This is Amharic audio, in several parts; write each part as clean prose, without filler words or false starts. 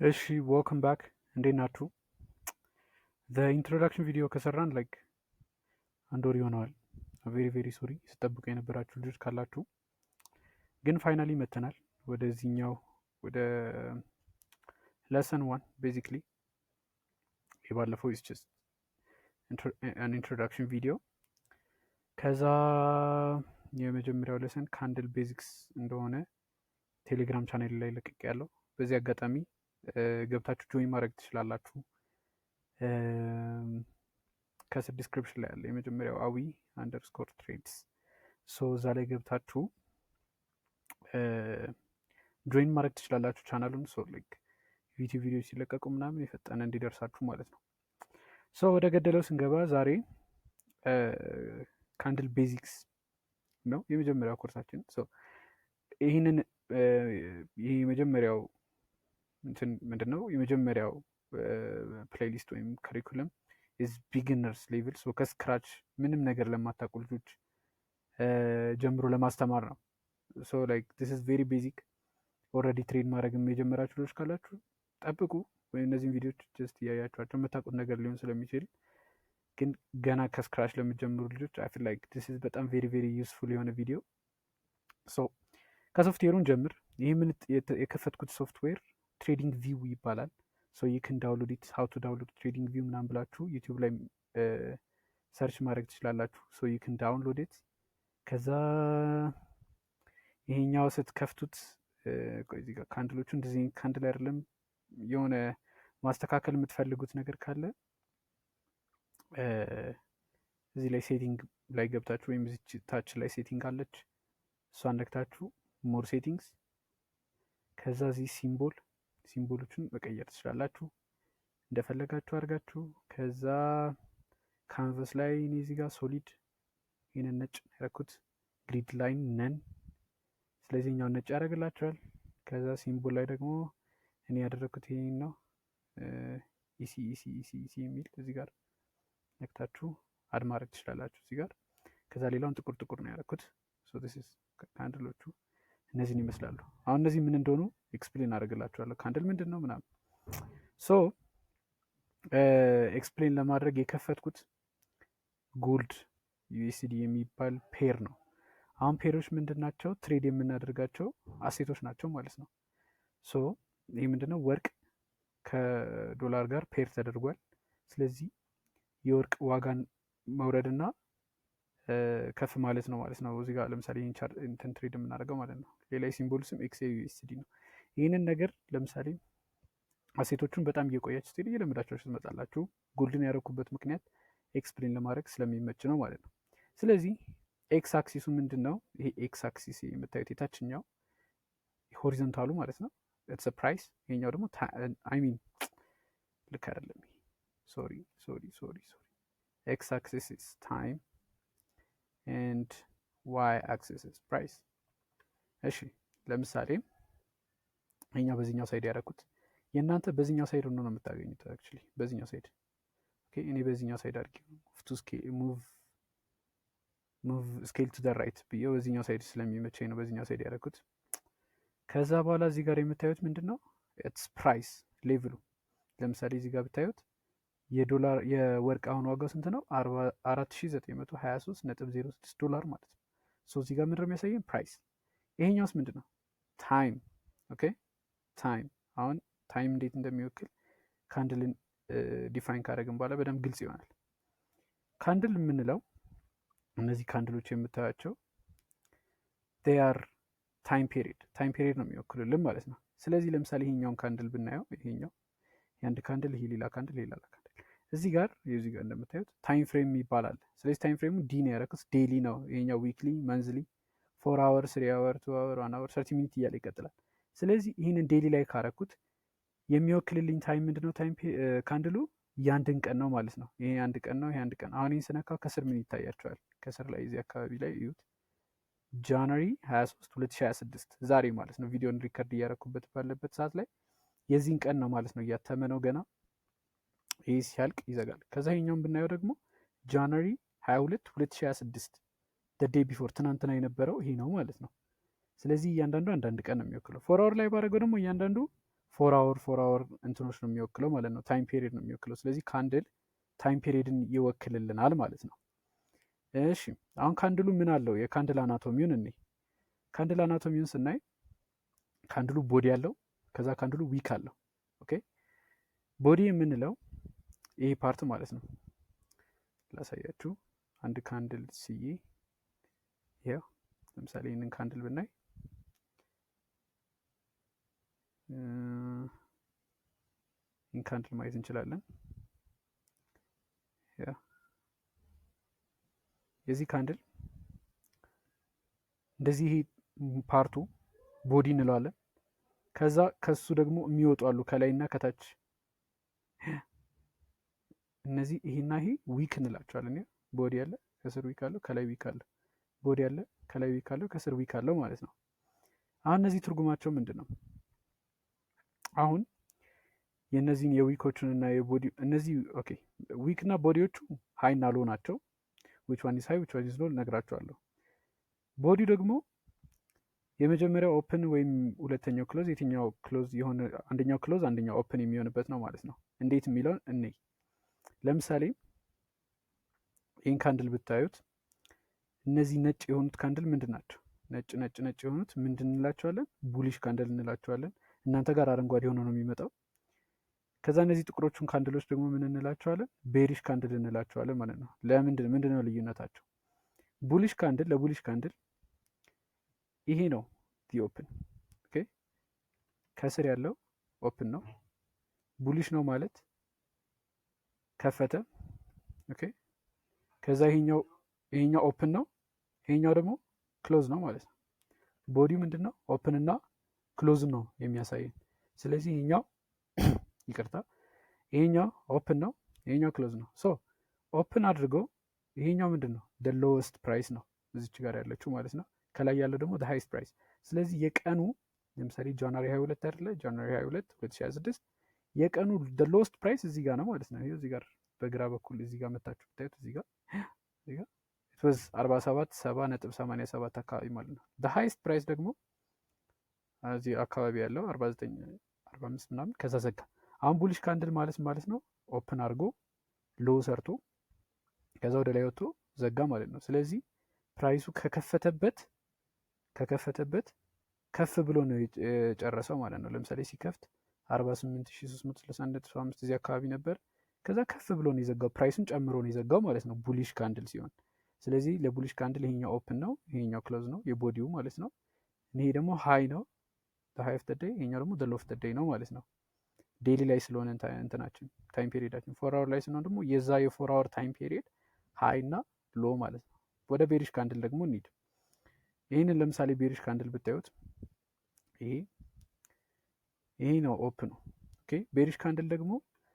እሺ፣ welcome back፣ እንዴት ናችሁ? Introduction ቪዲዮ ከሰራን like አንድ ወር ይሆነዋል። Very, very sorry ስጠብቁ የነበራችሁ ልጆች ካላችሁ፣ ግን finally መተናል ወደዚህኛው ወደ lesson one። Basically የባለፈው is just an introduction video። ከዛ የመጀመሪያው lesson candle basics እንደሆነ ቴሌግራም ቻናል ላይ ለቅቄያለሁ። በዚህ አጋጣሚ ገብታችሁ join ማድረግ ትችላላችሁ። ከስር description ላይ ያለ የመጀመሪያው አዊ_trades፣ so እዛ ላይ ገብታችሁ join ማድረግ ትችላላችሁ ቻናሉን። So like ዩቲዩብ ቪዲዮ ሲለቀቁ ምናምን የፈጠነ እንዲደርሳችሁ ማለት ነው። So ወደ ገደለው ስንገባ ዛሬ candle basics ነው የመጀመሪያው ኮርሳችን። ይህንን ይህ የመጀመሪያው እንትን ምንድን ነው? የመጀመሪያው playlist ወይም curriculum is beginners level፣ so ከ scratch ምንም ነገር ለማታውቁ ልጆች ጀምሮ ለማስተማር ነው። So like this is very basic። Already trade ማድረግ የጀመራችሁ ልጆች ካላችሁ ጠብቁ፣ ወይም እነዚህን ቪዲዮዎች just እያያችኋቸው የምታውቁት ነገር ሊሆን ስለሚችል፣ ግን ገና ከ scratch ለሚጀምሩ ልጆች I feel like this is በጣም very, very useful የሆነ ቪዲዮ። So ከ software ኡን ጀምር። ይህ ምን የከፈትኩት software TradingView ይባላል። So you can download it፣ how to download TradingView ምናምን ብላችሁ ዩቲዩብ ላይ search ማድረግ ትችላላችሁ። So you can download it። ከዛ ይሄኛው ስትከፍቱት እዚህ ጋር candle ኦቹ እንደዚህ candle አይደለም፣ የሆነ ማስተካከል የምትፈልጉት ነገር ካለ እዚህ ላይ setting ላይ ገብታችሁ ወይም እዚች ታች ላይ setting አለች፣ እሷን ነክታችሁ more settings፣ ከዛ እዚህ symbol ኦቹን መቀየር ትችላላችሁ እንደፈለጋችሁ አድርጋችሁ። ከዛ canvas ላይ እኔ እዚህ ጋር solid ይህንን ነጭ ያደረኩት፣ grid line none፣ ስለዚህ እኛውን ነጭ ያደርግላችኋል። ከዛ symbol ላይ ደግሞ እኔ ያደረግኩት ይሄን ነው፣ EC EC EC EC የሚል እዚህ ጋር ነክታችሁ add ማድረግ ትችላላችሁ እዚህ ጋር። ከዛ ሌላውን ጥቁር ጥቁር ነው ያደረኩት። Candle ኦቹ እነዚህን ይመስላሉ። አሁን እነዚህ ምን እንደሆኑ explain አደርግላችኋለሁ። Candle ምንድን ነው ምናምን። So explain ለማድረግ የከፈትኩት gold USD የሚባል pair ነው። አሁን pair ኦች ምንድን ናቸው? Trade የምናደርጋቸው asset ኦች ናቸው ማለት ነው። So ይህ ምንድነው? ወርቅ ከዶላር ጋር pair ተደርጓል። ስለዚህ የወርቅ ዋጋን መውረድና ከፍ ማለት ነው ማለት ነው። እዚህ ጋር ለምሳሌ ይህን እንትን trade የምናደርገው ማለት ነው። ሌላ የ symbol ስም XAUUSD ነው። ይህንን ነገር ለምሳሌ asset ኦቹን በጣም እየቆያችሁ ስትሄዱ እየለመዳቸው ትመጣላችሁ። Gold ን ያደረኩበት ምክንያት explain ለማድረግ ስለሚመች ነው ማለት ነው። ስለዚህ x axis ኡ ምንድን ነው? ይሄ x axis የምታዩት የታችኛው horizontal ኡ ማለት ነው። It's price። ይሄኛው ደግሞ፣ I mean፣ ልክ አይደለም። Sorry, sorry, sorry, sorry። X axis is time and y axis is price። እሺ፣ ለምሳሌ ይሄኛው በዚህኛው side ያደረኩት፣ የእናንተ በዚህኛው side ሆኖ ነው የምታገኙት። Actually በዚህኛው side፣ okay፣ እኔ በዚህኛው side አድርጌ to move scale to the right ብዬው በዚህኛው side ስለሚመቸኝ ነው በዚህኛው side ያደረኩት። ከዛ በኋላ እዚህ ጋር የምታዩት ምንድን ነው? It's price level ኡ። ለምሳሌ እዚህ ጋር ብታዩት የዶላር የወርቅ አሁን ዋጋው ስንት ነው? 4923.06 ዶላር ማለት ነው። So እዚህ ጋር ምንድን ነው የሚያሳየን? Price። ይሄኛውስ ምንድን ነው? Time። Okay፣ time። አሁን time እንዴት እንደሚወክል candle ን define ካደረግን በኋላ በደንብ ግልጽ ይሆናል። Candle የምንለው እነዚህ candle ኦች የምታያቸው are time period፣ time period ነው የሚወክሉልን ማለት ነው። ስለዚህ ለምሳሌ ይሄኛውን candle ብናየው፣ ይሄኛው የአንድ candle፣ ይሄ ሌላ candle፣ ሌላ candle፣ እዚህ ጋር እንደምታዩት time frame ይባላል። ስለዚህ time frame ኡ D ነው ያደረኩት፣ daily ነው። ይሄኛው weekly፣ monthly፣ 4 hour፣ 3 hour፣ 2 hour፣ 1 hour፣ 30 minute እያለ ይቀጥላል። ስለዚህ ይህንን daily ላይ ካረኩት የሚወክልልኝ time ምንድነው? Time candle ኡ የአንድን ቀን ነው ማለት ነው። ይሄ አንድ ቀን ነው። ይሄ አንድ ቀን። አሁን ይህን ስነካው ከስር ምን ይታያችኋል? ከስር ላይ እዚህ አካባቢ ላይ እዩት። January 23 2026 ዛሬ ማለት ነው። ቪዲዮን record እያደረኩበት ባለበት ሰዓት ላይ የዚህን ቀን ነው ማለት ነው። እያተመ ነው ገና። ይህ ሲያልቅ ይዘጋል። ከዛ ይሄኛውን ብናየው ደግሞ January 22 2026፣ day before፣ ትናንትና የነበረው ይሄ ነው ማለት ነው። ስለዚህ እያንዳንዱ አንዳንድ ቀን ነው የሚወክለው። 4 hour ላይ ባደረገው ደግሞ እያንዳንዱ 4 hour 4 hour እንትኖች ነው የሚወክለው ማለት ነው። Time period ነው የሚወክለው። ስለዚህ candle time period ን ይወክልልናል ማለት ነው። እሺ፣ አሁን candle ኡ ምን አለው? የ candle anatomy ውን እኔ candle anatomy ውን ስናይ candle ኡ body አለው፣ ከዛ candle ኡ wick አለው። Okay፣ body የምንለው ይሄ part ማለት ነው። ላሳያችሁ፣ አንድ candle ስዬ ይኸው፣ ለምሳሌ ይህንን candle ብናይ፣ ይህን candle ማየት እንችላለን። የዚህ candle እንደዚህ ይሄ part ኡ body እንለዋለን። ከዛ ከሱ ደግሞ የሚወጡ አሉ ከላይና ከታች፣ እነዚህ ይሄና ይሄ wick እንላቸዋለን። Body አለ፣ ከስር wick አለው፣ ከላይ wick አለ። Body አለ፣ ከላይ wick አለው፣ ከስር wick አለው ማለት ነው። አሁን እነዚህ ትርጉማቸው ምንድን ነው? አሁን የእነዚህን የ wick ኦቹን እና የ body እነዚህ፣ okay፣ wick እና body ዎቹ high እና low ናቸው። Which one is high, which one is low እነግራችኋለሁ። Body ው ደግሞ የመጀመሪያው open ወይም ሁለተኛው close፣ የትኛው close የሆነ፣ አንደኛው close አንደኛው open የሚሆንበት ነው ማለት ነው። እንዴት የሚለውን እኔ ለምሳሌ ይህን candle ብታዩት እነዚህ ነጭ የሆኑት candle ምንድን ናቸው? ነጭ ነጭ ነጭ የሆኑት ምንድን እንላቸዋለን? Bullish candle እንላቸዋለን። እናንተ ጋር አረንጓዴ ሆኖ ነው የሚመጣው። ከዛ እነዚህ ጥቁሮቹን candle ኦች ደግሞ ምን እንላቸዋለን? Bearish candle እንላቸዋለን ማለት ነው። ለምንድን ምንድን ነው ልዩነታቸው? Bullish candle፣ ለ bullish candle ይሄ ነው the open። Okay፣ ከስር ያለው open ነው። Bullish ነው ማለት ከፈተ። Okay፣ ከዛ ይሄኛው open ነው፣ ይሄኛው ደግሞ close ነው ማለት ነው። Body ው ምንድን ነው? Open እና close ነው የሚያሳየን። ስለዚህ ይሄኛው፣ ይቅርታ፣ ይሄኛው open ነው፣ ይሄኛው close ነው። So open አድርጎ ይሄኛው ምንድን ነው? The lowest price ነው እዚች ጋር ያለችው ማለት ነው። ከላይ ያለው ደግሞ the highest price። ስለዚህ የቀኑ ለምሳሌ January 22 አይደለ? January 22 2026 የቀኑ the lowest price እዚህ ጋር ነው ማለት ነው። ይሄው እዚህ ጋር በግራ በኩል እዚህ ጋር መታችሁ ብታዩት እዚህ ጋር it was 47 7.87 አካባቢ ማለት ነው። The highest price ደግሞ እዚህ አካባቢ ያለው 49 45 ምናምን፣ ከዛ ዘጋ። አሁን bullish candle ማለት ነው open አድርጎ low ሰርቶ ከዛ ወደ ላይ ወጥቶ ዘጋ ማለት ነው። ስለዚህ price ኡ ከከፈተበት ከፍ ብሎ ነው የጨረሰው ማለት ነው። ለምሳሌ ሲከፍት 48,361.5 እዚህ አካባቢ ነበር። ከዛ ከፍ ብሎ ነው የዘጋው፣ price ኡን ጨምሮ ነው የዘጋው ማለት ነው bullish candle ሲሆን። ስለዚህ ለ bullish candle ይሄኛው open ነው፣ ይሄኛው close ነው የ body ው ማለት ነው። ይሄ ደግሞ high ነው፣ high of the day፣ ይሄኛው ደግሞ low of the day ነው ማለት ነው። Daily ላይ ስለሆነ እንትናችን time period ኣችን፣ 4 hour ላይ ስለሆነ ደግሞ የዛ የ 4 hour time period high እና low ማለት ነው። ወደ bearish candle ደግሞ እንሂድ። ይህንን ለምሳሌ bearish candle ብታዩት ይሄ ነው open ኑ። Okay፣ bearish candle ደግሞ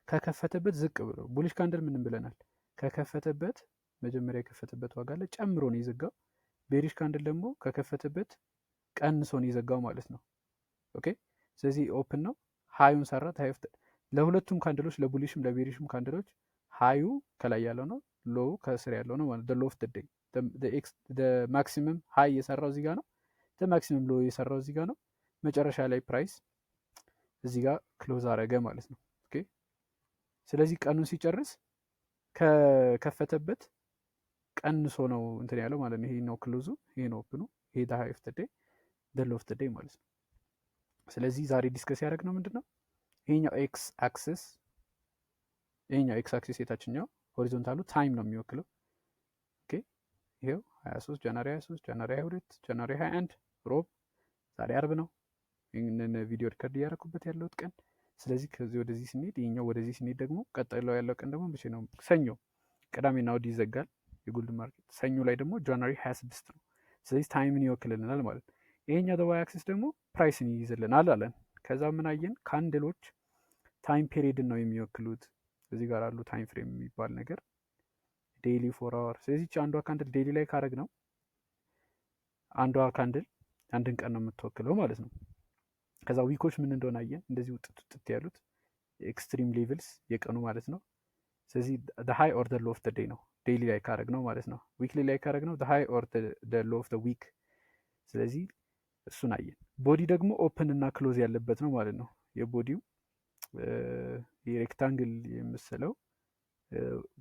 ከከፈተበት ዝቅ ብሎ፣ bullish candle ምንም ብለናል? ከከፈተበት መጀመሪያ የከፈተበት ዋጋ ላይ ጨምሮ ነው የዘጋው። Bearish candle ደግሞ ከከፈተበት ቀንሶ ነው የዘጋው ማለት ነው። Okay፣ ስለዚህ open ነው፣ high ኡን ሰራ። ለሁለቱም ካንድሎች፣ ለቡሊሽም ለቤሪሽም ካንድሎች ሃዩ ከላይ ያለው ነው፣ low ከስር ያለው ነው ማለት። Low of the day፣ maximum high የሰራው እዚህ ጋር ነው። Maximum low የሰራው እዚህ ጋር ነው። መጨረሻ ላይ price እዚህ ጋር close አረገ ማለት ነው። Okay፣ ስለዚህ ቀኑን ሲጨርስ ከከፈተበት ቀንሶ ነው እንትን ያለው ማለት ነው። ይሄ ነው close ኡ፣ ይሄ ነው open ኑ፣ ይሄ the high of the day, the low of the day ማለት ነው። ስለዚህ ዛሬ discuss ያደረግነው ምንድን ነው? ይሄኛው x axis፣ ይሄኛው x axis የታችኛው horizontal ኡ time ነው የሚወክለው። Okay፣ ይሄው 23 January፣ 23 January፣ 22 January፣ 21 ሮብ፣ ዛሬ አርብ ነው። ይህንን ቪዲዮ record እያደረኩበት ያለሁት ቀን። ስለዚህ ከዚህ ወደዚህ ስንሄድ፣ ይሄኛው ወደዚህ ስንሄድ ደግሞ ቀጥሎ ያለው ቀን ደግሞ መቼ ነው? ሰኞ። ቅዳሜና እሑድ ይዘጋል የ gold market። ሰኞ ላይ ደግሞ January 26 ነው። ስለዚህ time ን ይወክልልናል ማለት ነው። ይሄኛው y axis ደግሞ price ን ይይዝልናል አለን። ከዛ ምን አየን? Candle ኦች time period ን ነው የሚወክሉት። እዚህ ጋር አሉ time frame የሚባል ነገር፣ daily፣ 4 hour። ስለዚህ አንዷ candle daily ላይ ካረግነው አንዷ candle አንድን ቀን ነው የምትወክለው ማለት ነው። ከዛ wick ኦች ምን እንደሆነ አየን። እንደዚህ ውጥት ውጥት ያሉት extreme levels የቀኑ ማለት ነው። ስለዚህ high or low of day ነው daily ላይ ካረግነው ማለት ነው። Weekly ላይ ካረግነው high or low of week። ስለዚህ እሱን አየን። Body ደግሞ open እና close ያለበት ነው ማለት ነው። የ body ው የ rectangle የመሰለው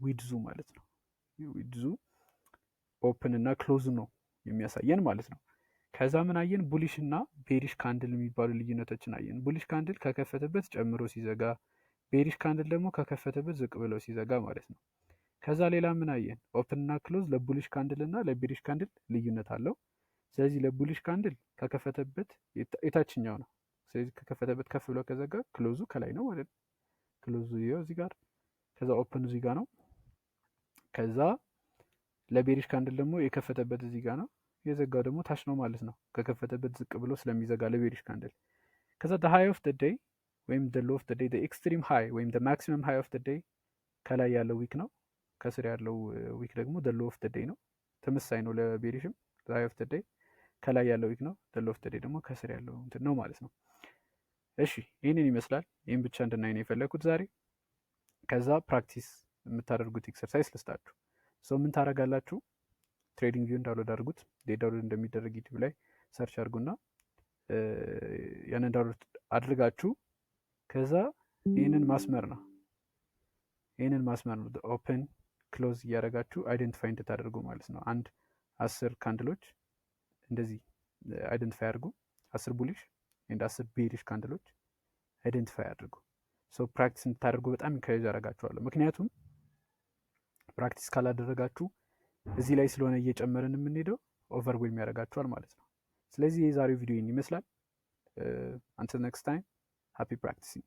width ኡ ማለት ነው። Width ኡ open እና close ነው የሚያሳየን ማለት ነው። ከዛ ምን አየን? Bullish እና bearish candle የሚባሉ ልዩነቶችን አየን። Bullish candle ከከፈተበት ጨምሮ ሲዘጋ፣ bearish candle ደግሞ ከከፈተበት ዝቅ ብሎ ሲዘጋ ማለት ነው። ከዛ ሌላ ምን አየን? Open እና close ለ bullish candle እና ለ bearish candle ልዩነት አለው። ስለዚህ ለ bullish candle ከከፈተበት የታችኛው ነው። ስለዚህ ከከፈተበት ከፍ ብሎ ከዘጋ close ኡ ከላይ ነው ማለት ነው። Close ኡ ይኸው እዚህ ጋር፣ ከዛ open ኡ እዚህ ጋር ነው። ከዛ ለ bearish candle ደግሞ የከፈተበት እዚህ ጋር ነው፣ የዘጋው ደግሞ ታች ነው ማለት ነው። ከከፈተበት ዝቅ ብሎ ስለሚዘጋ ለ bearish candle። ከዛ the high of the day ወይም the low of the day፣ the extreme high ወይም the maximum high of the day ከላይ ያለው wick ነው። ከስር ያለው wick ደግሞ the low of the day ነው። ተመሳሳይ ነው ለ bearish ም፣ the high of the day ከላይ ያለው wick ነው። The low of the day ደግሞ ከስር ያለው እንትን ነው ማለት ነው። እሺ፣ ይህንን ይመስላል። ይህን ብቻ እንድናይ ነው የፈለግኩት ዛሬ። ከዛ practice የምታደርጉት exercise ልስጣችሁ። So ምን ታደርጋላችሁ? TradingView ን download አድርጉት። እንዴት download እንደሚደረግ YouTube ላይ search አድርጉና ያንን download አድርጋችሁ ከዛ ይህንን ማስመር ነው። ይህንን ማስመር ነው። Open close እያደረጋችሁ identify እንድታደርጉ ማለት ነው። አንድ 10 candle ኦች እንደዚህ identify አድርጉ። 10 bullish and 10 bearish candle ኦች identify አድርጉ። So practice እንድታደርጉ በጣም encourage አደርጋችኋለሁ። ምክንያቱም practice ካላደረጋችሁ እዚህ ላይ ስለሆነ እየጨመርን የምንሄደው overwhelm ያደርጋችኋል ማለት ነው። ስለዚህ የዛሬው ቪዲዮ ይህን ይመስላል። Until next time, happy practicing.